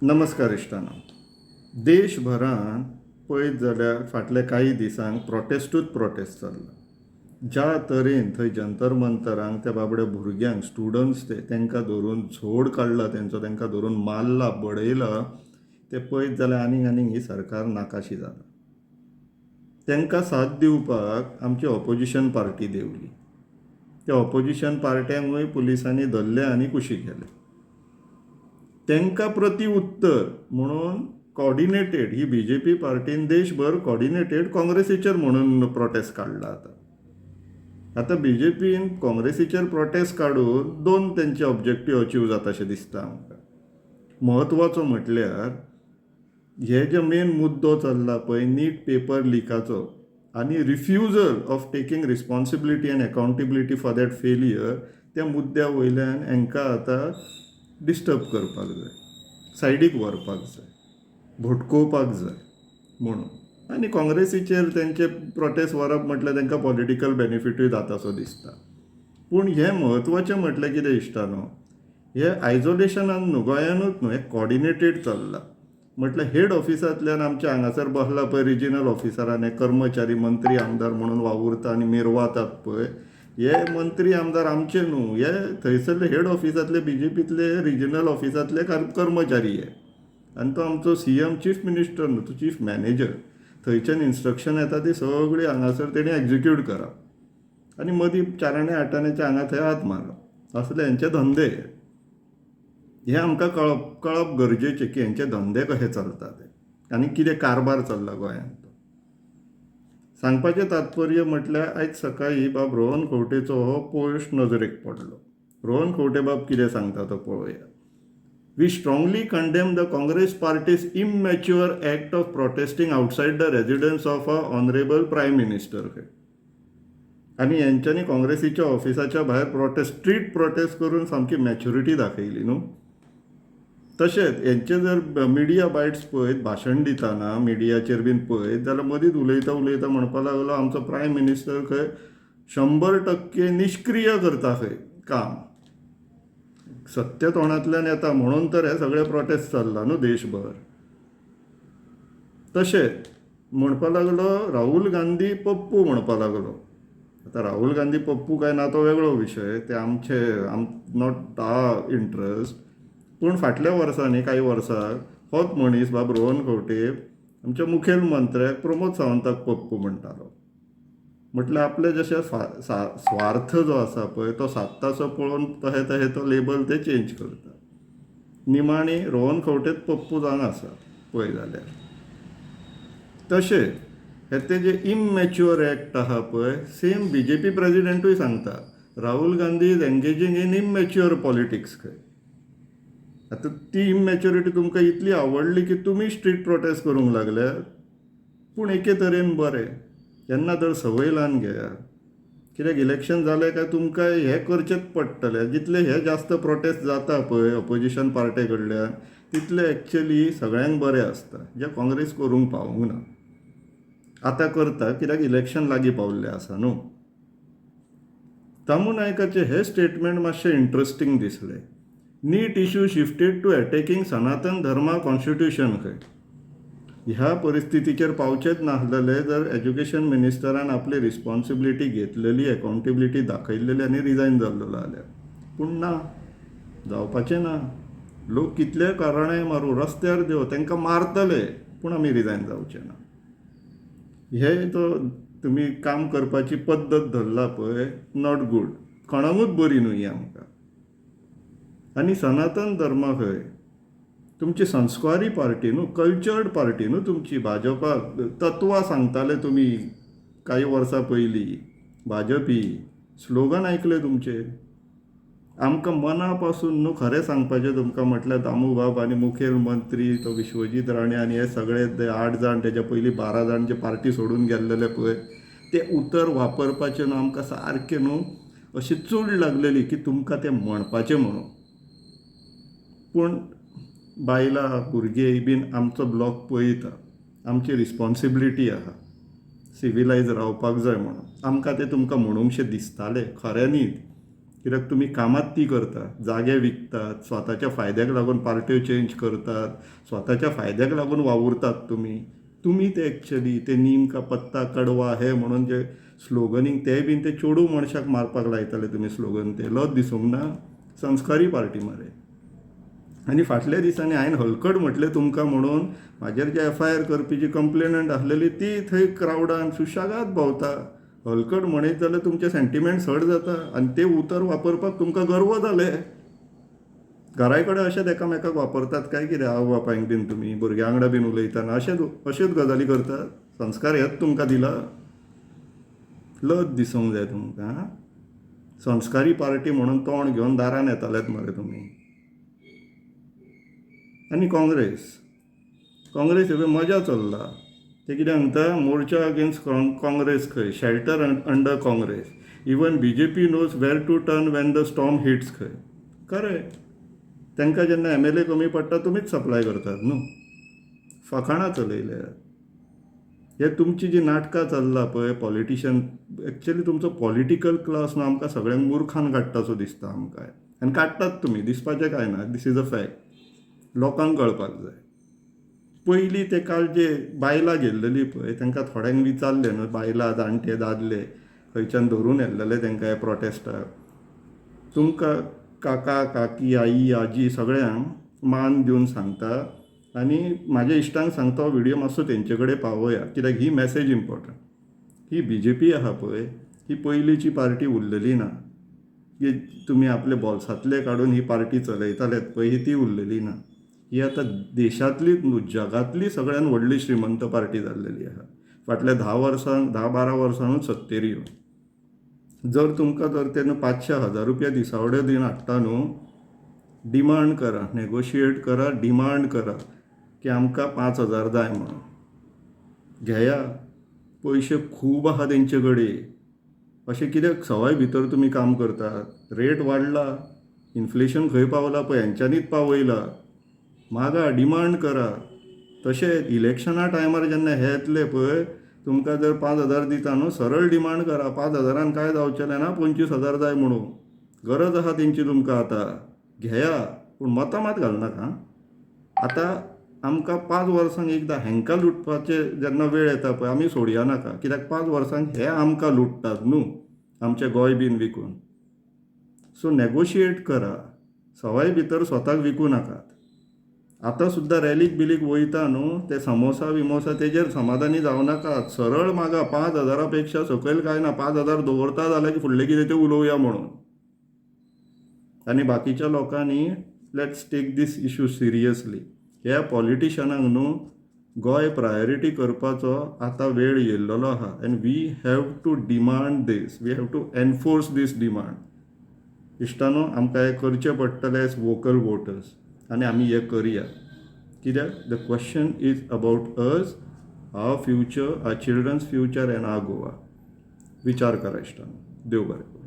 नमस्कार इश्टांनो. देशभरांत पळयत जाल्यार फाटल्या कांय दिसांक प्रोटेस्टूच प्रोटेस्ट चल्ला. ज्या तरेन थंय जंतर मंतरांक त्या बाबड्या भुरग्यांक, स्टुडंट्स ते, तांकां धरून झोड काडला तेंचो, तांकां धरून मारला, बडयला, ते पळयत जाल्यार आनीक आनीक ही सरकार नाकाशी जाला. तांकां साथ दिवपाक आमची ऑपोजिशन पार्टी देंवली. त्या ऑपोजिशन पार्ट्यांकूय पुलिसांनी धरले आनी कुशीक केले. तांकां प्रति उत्तर म्हणून कॉर्डिनेटेड ही बीजेपी पार्टीन देशभर कॉर्डिनेटेड काँग्रेसीचेर म्हणून प्रोटेस्ट काडला. आतां आतां बीजेपीन काँग्रेसीचेर प्रोटेस्ट काडून दोन तेंचे ऑब्जेक्टीव अचीव जाता अशें दिसता आमकां. म्हत्वाचो म्हटल्यार हे जे मेन मुद्दो चल्ला पळय, नीट पेपर लिकाचो आनी refusal of taking responsibility and accountability for that failure, त्या मुद्द्या वयल्यान हांकां आतां डिस्टर्ब करपाक जाय, सायडीक व्हरपाक जाय, भटकोवपाक जाय म्हणून. आनी काँग्रेसीचेर तेंचे प्रोटेस्ट व्हरप म्हटल्यार तांकां पॉलिटिकल बेनिफिटूय जाता असो दिसता. पूण हें म्हत्वाचें म्हटल्यार कितें इश्टानो, हे आयजोलेशनान न्हू, गोंयानूच न्हू, हें कॉर्डिनेटेड चल्लां. म्हटल्यार हेड ऑफिसांतल्यान आमच्या हांगासर बसला पळय रिजिनल ऑफिसरान, हे कर्मचारी मंत्री आमदार म्हणून वावुरता आनी मिरवातात पळय, हे मंत्री आमदार आमचे न्हू, हे थंयसरले हेड ऑफिसांतले बीजेपींतले रिजनल ऑफिसांतले कर्मचारी हे. आनी तो आमचो सीएम चीफ मिनिस्टर न्हू, तो चीफ मॅनेजर. थंयच्यान इन्स्ट्रक्शन येता ती सगळी हांगासर तेणी एग्जिक्यूट करप आनी मदीं चाराणे आठाण्याच्या हांगा थंय हात मारप, असले हेंचे धंदे. हें आमकां कळप कळप गरजेचें की हेंचे धंदे कशे चलता ते आनी कितें कारबार चल्ला गोंयांत तो. सांगपाचें तात्पर्य म्हटल्यार आयज सकाळीं बाब रोहन खंवटेचो हो पोस्ट नजरेक पडलो. रोहन खंवटे बाब कितें सांगता तो पळोवया. "We strongly condemn the Congress party's immature act of protesting outside the residence of a honourable Prime Minister." खंय आनी हेंच्यांनी काँग्रेसीच्या ऑफिसाच्या भायर प्रोटेस्ट, स्ट्रीट प्रोटेस्ट करून सामकी मॅच्युरिटी दाखयली न्हू. तशेंच हेंचे जर मिडिया बायट्स पळयत, भाशण दितना मिडियाचेर बीन पळयत जाल्यार मदींच उलयता उलयता म्हणपाक लागलो, आमचो प्रायम मिनिस्टर खंय 100% निश्क्रीय करता खंय काम. सत्य तोंडांतल्यान येता म्हणून तर हे सगळे प्रोटेस्ट चल्ला न्हू देशभर. तशेंच म्हणपाक लागलो, राहुल गांधी पप्पू म्हणपाक लागलो. आतां राहुल गांधी पप्पू काय ना तो वेगळो विशय, ते आमचे आम not a interest. पूण फाटल्या वर्सांनी, कांय वर्सां होच मनीस बाब रोहन खंवटे आमच्या मुखेल मंत्र्याक प्रमोद सावंताक पप्पू म्हणटालो. म्हटल्यार आपले जशे स्वार्थ जो आसा पळय तो सादतासो पळोवन तशें तशें तो लेबल ते चेंज करता. निमाणी रोहन खंवटेच पप्पू जावन आसा पळय जाल्यार. तशें हे ते जे इममॅच्युअर एक्ट आहा पळय, सेम बीजेपी प्रेजिडेंटूय सांगता, "Rahul Gandhi is engaging in immature politics" खंय. आतां ती इममॅच्युरिटी तुमकां इतली आवडली की तुमी स्ट्रीट प्रोटेस्ट करूंक लागल्या. पूण एके तरेन बरें, केन्ना तर संवय लावन घेयात, कित्याक इलेक्शन जालें काय तुमकां हें करचेंच पडटलें. जितले हे जास्त प्रोटेस्ट जाता पळय ऑपोजिशन पार्टे कडल्यान, तितले एक्चुली सगळ्यांक बरें आसता, जें काँग्रेस करूंक पावूंक ना. आतां करता कित्याक इलेक्शन लागीं पावल्लें आसा न्हू. दामू नायकाचें हें स्टेटमेंट मातशें इंट्रस्टींग दिसलें. "NEET issue shifted to attacking Sanatan Dharma, constitution" खंय. ह्या परिस्थितीचेर पावचेच नासलेले जर एज्युकेशन मिनिस्टरान आपली रिस्पॉन्सिबिलिटी घेतलेली, अकाउंटेबिलिटी दाखयल्लेली आनी रिजायन जाल्लो जाल्यार. पूण ना, जावपाचें ना. लोक कितलेय कारणाय मारूं, रस्त्यार देंव, तांकां मारतले, पूण आमी रिजायन जावचे ना. हे तो तुमी काम करपाची पद्दत धरला पळय, not good, कोणाकूच बरी न्हू ही आमकां. आनी सनातन धर्म खंय तुमची संस्कारी पार्टी न्हू, कल्चर्ड पार्टी न्हू तुमची भाजपा. तत्वां सांगताले तुमी कांय वर्सां पयलीं. भाजपी स्लोगन आयकले तुमचे. आमकां मना पासून न्हू, खरें सांगपाचें तुमकां म्हटल्यार, दामू बाब आनी मुखेल मंत्री तो विश्वजीत राणे आनी हे सगळे ते आठ जाण, तेच्या पयलीं 12 जाण जे पार्टी सोडून गेल्लेले पळय, ते उतर वापरपाचें न्हू आमकां सारकें न्हू अशी चूड लागलेली की तुमकां तें म्हणपाचें म्हणून. पूण बायलां भुरगीं बीन आमचो ब्लॉग पळयता, आमची रिस्पोन्सिबिलिटी आहा सिविलायज रावपाक जाय म्हणून आमकां तें तुमकां म्हणूंकशें दिसतालें खऱ्यांनीच. कित्याक तुमी कामात ती करता, जागे विकतात, स्वताच्या फायद्याक लागून पार्ट्यो चेंज करतात, स्वताच्या फायद्याक लागून वावुरतात तुमी. तुमी ते एक्चुली ते नीम का पत्ता कडवा है म्हणून जे स्लोगनींग ते बीन ते चेडूं मनशाक मारपाक लायताले तुमी स्लोगन ते. लज दिसूंक ना? संस्कारी पार्टी मरे. आनी फाटल्या दिसांनी हांवें हलकट म्हटलें तुमकां म्हणून म्हाजेर जे एफ I R करपी जी कंप्लेनंट आसलेली ती थंय क्रावडान सुशेगाद भोंवता. हलकट म्हणीत जाल्यार तुमचे सेंटिमेंट्स हर्ट जाता आनी ते उतर वापरपाक तुमकां गर्व जाले. घराय कडेन अशेंच एकामेकाक वापरतात काय कितें आवय बापायक बीन तुमी भुरग्यां वांगडा बीन उलयतना अशेंच अश्योच गजाली करतात? संस्कार हेच तुमकां दिला? लज दिसूंक जाय तुमकां. संस्कारी पार्टी म्हणून तोंड घेवन दारान येतालेत मरे तुमी. आनी काँग्रेस, काँग्रेस हे मजा चल्ला. ते कितें सांगता, मोर्चा अगेन्स्ट काँग्रेस खंय, shelter under Congress, even BJP knows where to turn when the storm hits खंय. करेक्ट. तांकां जेन्ना एमएलए कमी पडटा तुमीच सप्लाय करतात न्हू. फकाणां चलयल्या हे तुमची जी नाटकां चल्ला पळय पॉलिटिशियन, एक्चुली तुमचो पॉलिटिकल क्लास न्हू आमकां सगळ्यांक मुर्खान काडटा सो दिसता आमकां. आनी काडटात तुमी, दिसपाचें कांय ना, this is a fact. लोकांक कळपाक जाय. पयलीं ते काल जे बायलां गेल्लेली पळय तांकां थोड्यांक विचारलें न्हू, बायलां जाणटे दादले खंयच्यान धरून येल्लेले तांकां ह्या प्रोटेस्टाक, तुमकां काका काकी आई आजी सगळ्यांक मान दिवन सांगता आनी म्हाज्या इश्टांक सांगता, हो व्हिडियो मातसो तेंचे कडेन पावया, कित्याक ही मॅसेज इम्पोर्टंट. ही बीजेपी आहा पळय ही पयलींची पार्टी उरलेली ना की तुमी आपले बोल्सांतले काडून ही पार्टी चलयतालेत पळय, ही ती उरलेली ना. ही आतां देशांतलीच न्हू जगांतली सगळ्यान व्हडली श्रीमंत पार्टी जाल्लेली आहा. फाटल्या 10 वर्सांक, 10-12 वर्सांनूच सत्तेर येवन जर तुमकां जर ते न्हू 500-1000 रुपया दिसावडे दिवन हाडटा न्हू, डिमांड करा, नेगोशिएट करा, डिमांड करा की आमकां 5000 जाय म्हणून. घेया, पयशे खूब आहा तेंचे कडेन. अशें कित्याक सवाय भितर तुमी काम करतात? रेट वाडला, इन्फ्लेशन खंय पावला पळय, हेंच्यांनीच पावयला. मागा, डिमांड करा. तशेंच इलेक्शना टायमार जेन्ना हे येतले पळय, तुमकां जर 5000 दिता न्हू, सरळ डिमांड करा, 5000 कांय जावचेलें ना, 25,000 जाय म्हणून. गरज आहा तेंची तुमकां आतां, घेया, पूण मतां मात घालनाका. आतां आमकां 5 वर्सांक एकदां हेंकां लुटपाचे जेन्ना वेळ येता पळय, आमी सोडया नाका, कित्याक 5 वर्सांक हे आमकां लुट्टात न्हू, आमचें गोंय बीन विकून. सो नेगोशिएट करा, सवाय भितर स्वताक विकूं नाकात. आतां सुद्दां रॅलीक बिलीक वयता न्हू, ते समोसा बिमोसा तेजेर समाधानी जावं नाकात, सरळ मागा 5000 पेक्षा सकयल कांय ना, 5000 दवरता जाल्यार की फुडलें कितें तें उलोवया म्हणून. आनी बाकीच्या लोकांनी let's take this issue seriously. ह्या पॉलिटिशनांक न्हू गोंय प्रायोरिटी करपाचो आतां वेळ येयल्लो आहा, and we have to demand this, we have to enforce this demand. इश्टानो, आमकां हें करचें पडटलें एज वोकल वोटर्स, आनी आमी हें करया, कित्याक the question is about us, our future, our children's future and our Goa. विचार करा इश्टानो. देव बरें करूं.